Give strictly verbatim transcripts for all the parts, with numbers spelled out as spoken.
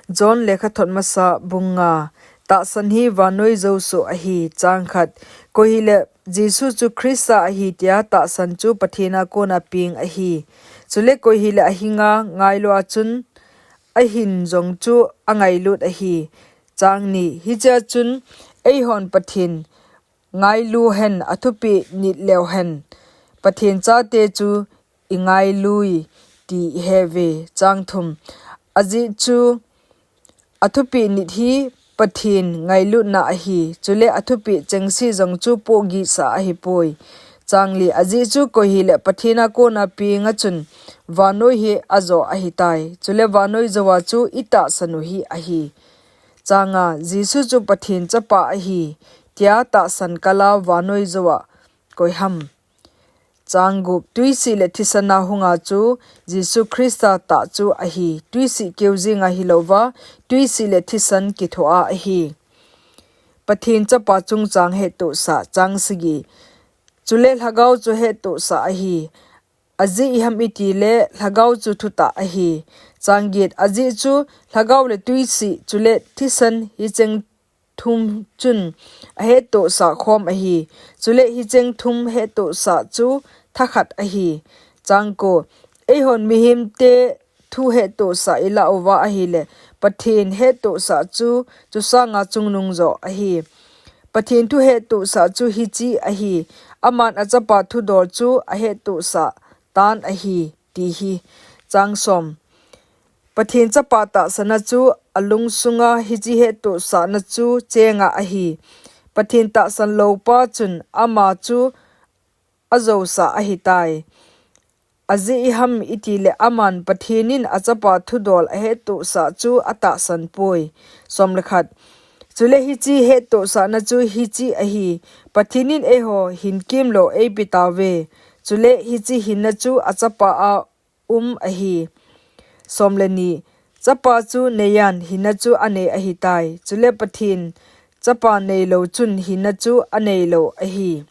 John lekhathot masa bung nga. Tahsan hi vannoi josoh ahi. Chang khat. Koi hile Jesu chu Christa ahi tia tahsan chu Pathen a kona peng ahi. Chule koi hile ahinga ngailu a chun ahin jong chu angailut ahi. Chang ni. Hichea chun eihon Pathen ngailu hen, athupeh nit leu hen, Pathen chate chu ingailui ti ihe uve. Chang thum. Ajeh chu athupeh nit hi Pathen ngailutna ahi. Chule athupeh chengse jong chu pohgihsah ahipoi. Chang li. Ajeh chu koi hile Pathen a kona peng a chun vannoi hi ajo ahitai. Chule vannoi jou a chu itahsan u hi ahi. Chang nga. Jesu chu Pathen chapa ahi tia tahsan kal a vannoi jou a koi ham? Chang gup. Twisi le thisan a hunga chu Jesu Christa tah chu ahi. Twisi keu jeng a hilouva, twisi le thisan kitho a ahi. Pathen chapa chungchang hettohsah. Chang sagi. Chule lhagao chu hettohsah ahi. Ajeh iham itile lhagao chu thutah ahi. Chang get. Ajeh chu lhagao le twisi chule thisan hicheng thum chun ahettohsah khom ahi. Chule hicheng thum hettohsah chu thakhat ahi. Chang ko. Eihon mihemte thu hettohsah ilah uva ahile Pathen hettohsah chu chusanga chungnung jo ahi. Pathen thu hettohsah chu hiche ahi. Aman achapa thudol chu ahettohsah tan ahi, ti hi. Chang som. Pathen chapa tahsan a chu alungsunga hiche hettohsahna chu chenga ahi. Pathen tahsan loupa chun ama chu ajousah ahitai. Ajeh iham itile aman Pathen in achapa thudol ahettohsah chu atahsan poi. Som le khat. Chule hiche hettohsahna chu hiche ahi. Pathen in eiho hin kimlou eipe tauve. Chule hiche hinna chu achapa a um ahi. Som le ni. Chapa chu neiyan hinna chu anei ahitai. Chule Pathen chapa neilou chun hinna chu aneilou ahi.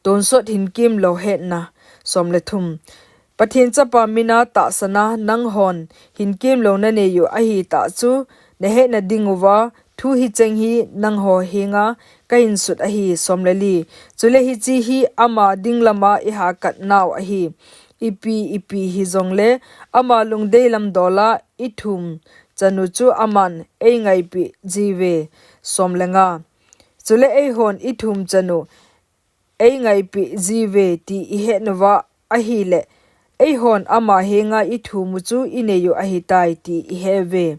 Tonsot hin kimlou hetna. Som le thum. Pathen chapa mina tahsan a nanghon hin kimlou nanei u ahitah chu nahetna dinguva thu hicheng hi nangho henga kahin sut ahi. Som le li. Chule hiche hi ama dinglama ihakat nau ahi. Ipi ipi hijongle ama lungdei lam dol a ithum chanu chu aman eingaipeh jiuve. Som le nga. Chule eihon ithum chanu eingaipeh jiuve ti ihet nauva ahile eihon ama henga ithum u chu inei u ahitai ti ihe uve.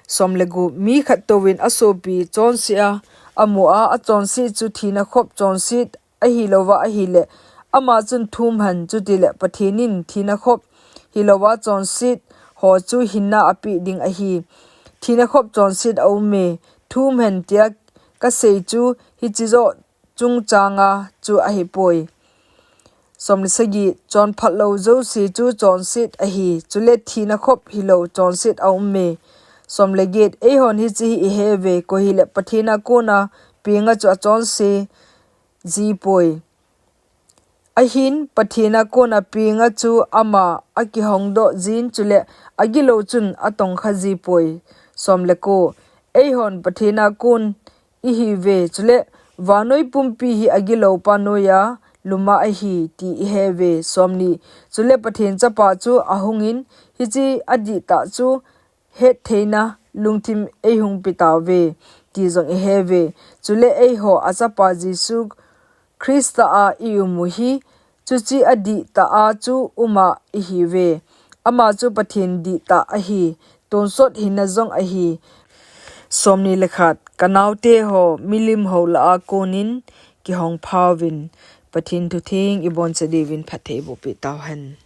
Som le gup. Mi khat touvin asopi chonse a amu a, achonset chu thina khop chonset ahilouva ahile ama chun thum hen, chutile Pathen in thina khop hilouva chonset ho chu hinna apeh ding ahi. Thina khop chonset aume, thum hen tia kasei chu hiche joh chungchanga chu ahipoi. Som le sagi. Chonphat lou jouse chu chonset ahi, chule thina khop hilou chonset aume. Som le get. Eihon hiche hi ihe uve, koi hile Pathen a kona penga chu achonse jipoi. Ahin Pathen a kona penga chu ama akihongdoh jin, chule agilou chun atongkha jipoi. Som le ko. Eihon Pathen a kon ihiuve, chule vannoi pumpi hi agiloupa noiya luma ahi ti ihe uve. Som ni. Chule Pathen chapa chu ahungin hiche adihtah chu hettheina lungthim eihung pe tauve ti jong ihe uve. Chule eiho achapa Jesu Christa a ium u hi chuche adihtah a chu uma ihiuve. Ama chu Pathen dihtah ahi, tonsot hinna jong ahi. Som ni le khat. Kanaote ho, milim hou lah a konin kihong phauvin, Pathen thutheng iboncha diuvin phatthei eiboh peh tauhen.